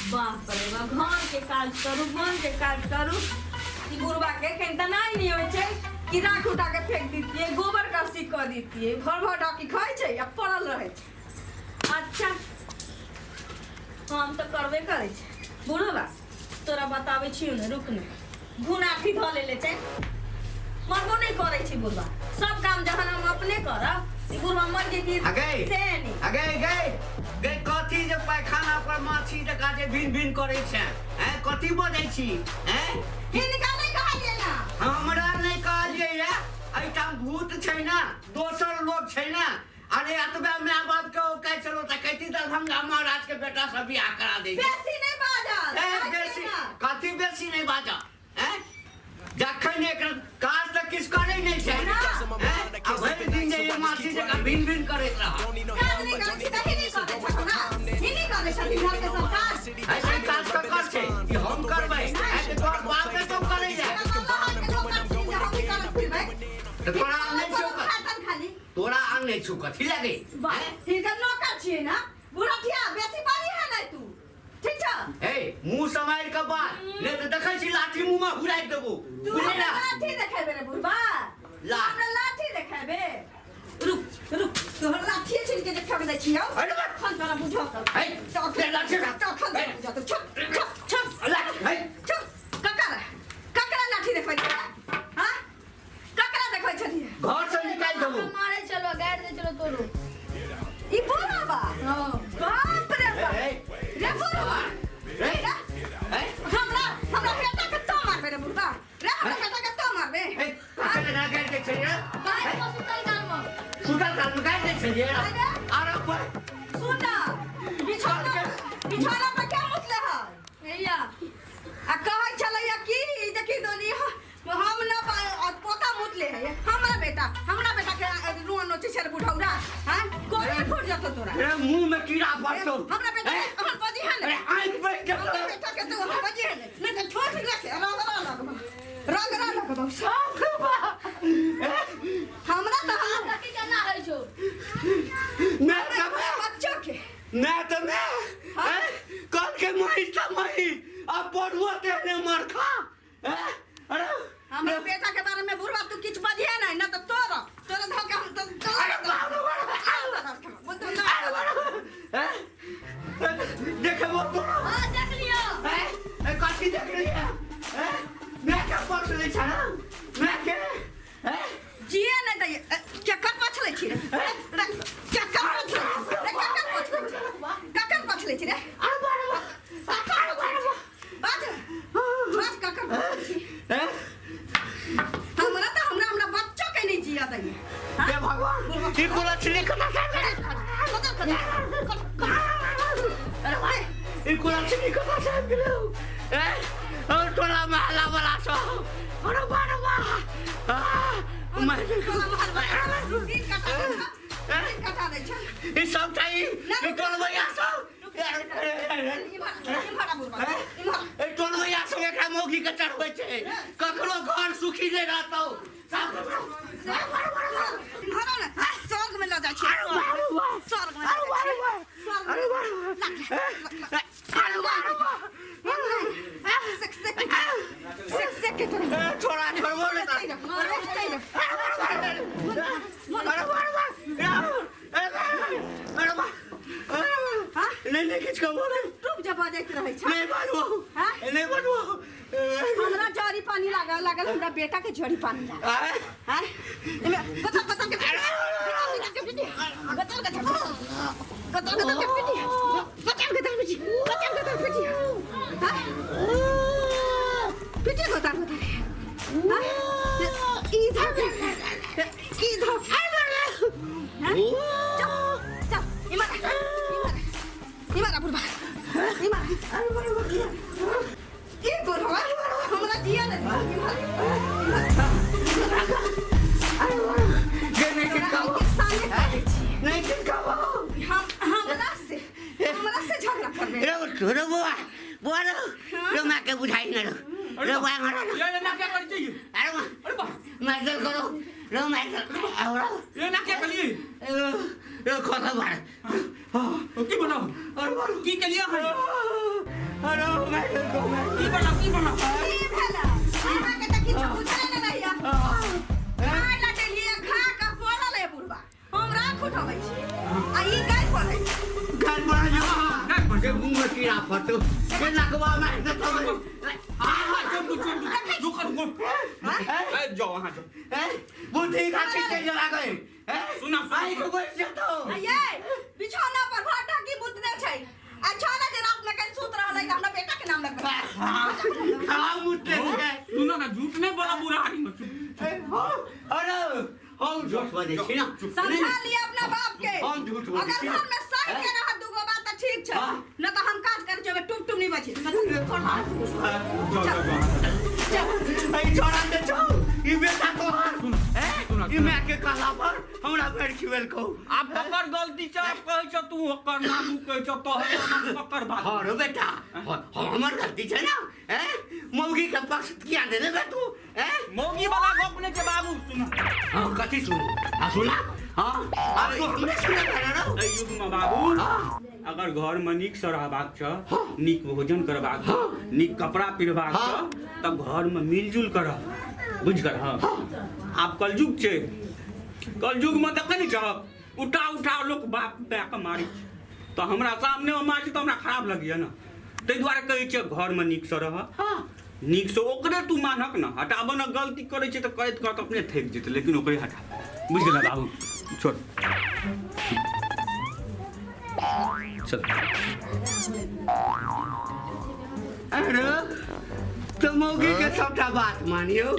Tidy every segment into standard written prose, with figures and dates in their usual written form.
बाप रे बा, घर के काज करू, घर के काज करू। ई बुढ़वा के कहीं तऽ नहि होइ छै कि राख उठा के फेंक दितियै, गोबर करसी कऽ दितियै। भर भर डाकी खाइ छै आ पड़ल रहै छै। अच्छा, हम तऽ करबे करै छै। बुढ़वा, तोरा बताबै छियौ ने, रुक ने। घुनाठी धऽ लेले छै, मरबो नहि करै छै बुढ़वा। सब काम जहन हम अपने करब, ई बुढ़वा मर जेती। अगे से नहि। अगे गई गई, कथी जे पैखाना पर माछी जकाँ जे भिन भिन करै छै? हैं, कथी बजै छी? हैं? हिनका नहि कहलियै ना। हमरा नहि कहलियै ये। एहिठाम भूत छै ने, दोसर लोग छै ने। अरे, एतबे माय बाप के ओ कहै छलो तऽ कहती दरभंगा महाराज के बेटा से बियाह करा दै छै। बेसी नहि बाजल। ए, कहै छियै बेसी ना। कथी बेसी नहि बाजऽ? हैं, जखन एकर काज तऽ किछु करै नहि छै। ना। हैं? आ भरि दिन जे ई माछी जकाँ भिन भिन करैत रहत। काज नहि करै छी तऽ ही नहि करै छथिन ना, ही नहि करै छथिन घर के सब काज। ऐसे काज ककर छै? ई हम करबै? ऐ तऽ तोहर बापे तो करैया। तऽ तोरा नहि छौ खाली। तोरा अंग नहि छौ, कथी लगे? वाह, हिनकर नौकर छियै ना। बुढ़िया, बेसी बाजी है नहीं तू, ठीक छ? ए, मुंह सम्हारि कऽ बात, नहि तऽ देखै छी लाठी मुंह में हुराकि देबो। तू बुझली हमरा ना? लाठी देखेबे रे बुढ़बा? ला। हमरा लाठी देखेबे? रुक रुक, तोहर लाठी छीन के जे फेंक दै छियौ। अरे बा। तखन तोरा बुझत। है, तखन लाठी राख। तखन तोरा बुझत। छुप छुप छुप। लाठी है। चुप। ककरा ककरा लाठी देखबै छियै? हाँ, ककरा देखबै छलियै? घर से निकालि देबो। मारे चलो, गाड़ दे चलो तोरो। ई बुढ़बा। हाँ। बाप रे बाप। ए, रे बुढ़बा। ए, ए, हमरा हमरा बेटा के तो मारबे रे बुढ़बा? रे, हमरा बेटा के तो मारबे? ए, ककरा ना गाड़ि दै छलियै? गाड़ को सुतल काल में। सुतल काल में गाड़ि दै छलियै? अरे। आरो कोइ सुन ना, बिछौना बिछौना पर क्या मुतले है? भैया। आ कहै छलैया कि देखी दोनी, हम ना पोता मुतले है। हमरा बेटा, हमरा बेटा के रुआ नोचे छल बुढ़ौरा। हां, गोली फूट जतो तोरा। रे, मुंह में कीड़ा पड़तौ। हमरा बेटा के हम बजी है अरे ने। आँखि बैठ हमरा गेल। बेटा के तो हम बजी है ने, नहीं तो छोड़ रखे रगड़ा लगबो, रगड़ा लगबो सब। हमरा तो हम कथी केना होइ छौ? मैं तऽ बच्चो के मैं तऽ मैं कल के महीस तऽ महीस आ पढ़ुआ तेहने मरखा। अरे। हमरा बेटा के बारे में बुढ़वा तू किछ बजिए नहीं ना, तो तोरा तोरा धो के हम तो अरे बाप रे बाप। बोल तो ना। अरे बाप रे। देखबो तो। हाँ, देख लियो। ए, कथी देख रही है? मैं के पकड़ले छ ना मैं के? जिए नहीं दे। केकर पछले छी रे? रे, केकर पछले छी रे? केकर पछले छी? केकर पछले छी रे? अरे बाप रे केकर पछले छी? बाज बाज, केकर पछले छी? हमरा तऽ हमरा हमरा बच्चो के नहीं जिया दैए। हे भगवान, ई कोला छिली कता से? अरे भाई। ई कोला छिली कता से गेलौ? ए, और तोरा महला वाला सो। अरे बाप रे बाप। आ मैं दिन कटा दै छौ, दिन कटा दै छौ। ई सब ई ई टोलवैया सब। इम्हर इम्हर आ बुढ़बा, इम्हर। ए, टोलवैया सब एकरा मौगी के चढ़बै छै। ककरो घर सुखी नहि रहतौ सब। इम्हर आ ने, स्वर्ग में लऽ जाइ छी, स्वर्ग में लऽ जाइ छी, स्वर्ग में। सेक सेक सेक सेक के तोरा। ए, छोड़ा, छोड़बो नहि तऽ। अरे बाप रे बाप। अरे नहीं नहीं, किछु कहबो नहीं। टूप जब बजैत रहै छै। नहीं बाजबो। हाँ? नहीं बाजबो। हमरा जड़ी पानी लागल लागल, हमरा बेटा के जड़ी पानी लागल। आय। हाँ, एमे गतर गतर के पिटी, गतर गतर गतर गतर के पिटी, गतर गतर पिटी, गतर गतर पिटी। हाँ, पिटी गतर गतर। हाँ, ई धर, ई धर। हाँ, चल चल, इमर इमर इमर आ बुढ़बा, इमर। ई बुढ़बा हमरा दिया ने, इमर इमर। गे, नहीं किछु कहबो। सामने करै छी। नहीं किछु कहबो। हम हमरा से झगड़ा करबे? रे रे, बौआ बौआ, रे रे, माँ के बुझाइ न रे। रे बौआ, हमरा ये ये ना क्या करी चाहिए? अरे माँ। अरे बा। माइकल करो रे, माइकल हमरा। ये ना क्या करिए? रे, खोला मार। की बनाओ? अरे बाप। की करिए? है। अरे मैं को मैं की बना की बना की भेला? अहाँके तऽ किछु बुझले नहि रहैया। खाय ला देलियै, खा कऽ पड़ल है बुढ़बा। हम राख उठबै छी आ ई गाय पढ़ै छै। घर पर जा गाय पढ़ै। के मुंह में कीड़ा फटो के नकवा मार दे तो रुको रुको ए जाओ अहाँ जाओ ए बुद्धि खाची चल जा गए ए सुना, सुना। आई को बैठ जातो आ ये बिछौना पर भर ढकी बुतने छै। आ छौना जे रात में कहीं सुत रहलै तऽ हमरा बेटा के नाम लगबै। खा मुते छै सुनो ना झूठ नहीं बोला बुरा आदमी चुप ए, हाँ, अरे हम झूठ बजै छी ना समझा लिया अपना बाप के। हम झूठ बोलै अगर छी। घर में सही के रहत दूगो बात तऽ ठीक छै। हाँ। न तऽ हम काज करै छियै, टुम टुम नहीं बची। जाओ जाओ जाओ ए छोड़ा दे छौ ई बेटा तोहार सुनो, ए सुनो, ई माय के कहला पर हमरा भेड़ खिवेल को आब ककर गलती छै आब कहै छ तू ओकर नाम उ कहै छ तोहर नाम ककर बात हाँ रो बेटा हाँ, हाँ, हमर गलती छै ना ए मौगी के पक्ष किया देने बे तू ए मौगी वाला गप नहीं छै बाबू सुनो हाँ कथी सुनू हाँ सुना हाँ अब तो हमरे सुने पड़े रो एहि युग में बाबू हाँ अगर घर में नीक से रहबाक छ नीक भोजन करबाक छ नीक कपड़ा पहिरबाक छ तब घर में मिलजुल कर रह बुझि कर हाँ आब कलयुग छै कलयुग में देखै नहि छह उठा उठा लोक बाप माय के मारै छै तऽ हमरा सामने मे मारै छै तऽ हमरा खराब लगैया ने ताहि दुआरे कहै छियै घर में नीक से रह हाँ नीक से ओकरे तू मानक ना हटाबऽ ने गलती करै छै तऽ करैत करैत अपने थकि जेतै लेकिन ओकरे हटा बुझि गेलै बाबू छोड़ चल अरे तो मौगी के सबटा बात मानियो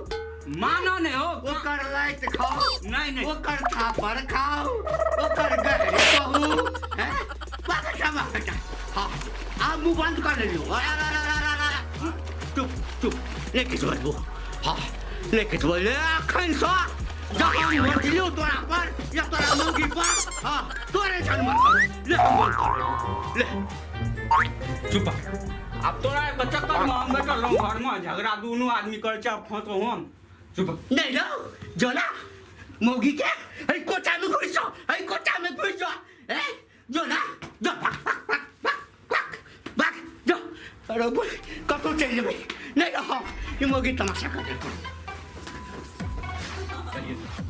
मानो नहीं हो ओकर लाइत खाओ नहीं नहीं ओकर थापर खाओ ओकर गहरी कहू हैं बाकटा बाकटा हाँ आप मुंह बंद कर लेलियो अरे अरे अरे अरे अरे चुप चुप नहीं किछु बजबो हाँ नहीं किछु बजले अखन सँ जहाँ मरलियो तोरा पर या तोरा मौगी पर हाँ तोरे छन मरल ले हम बंद कर लेलियो ले चुप अब तोरा के चक्कर में हम बैठल रहूं घर में झगड़ा दुनू आदमी करै छै आब फंसो हम चुप नहीं लो जो ना मौगी के अरे कोचा में घुस जाओ अरे कोचा में घुस जाओ ए जो ना जो भाग भाग भाग भाग भाग भाग जो अरे बोल कतौ चलि जेबै नहीं रहो ई मौगी तमाशा कर देलको चलिए।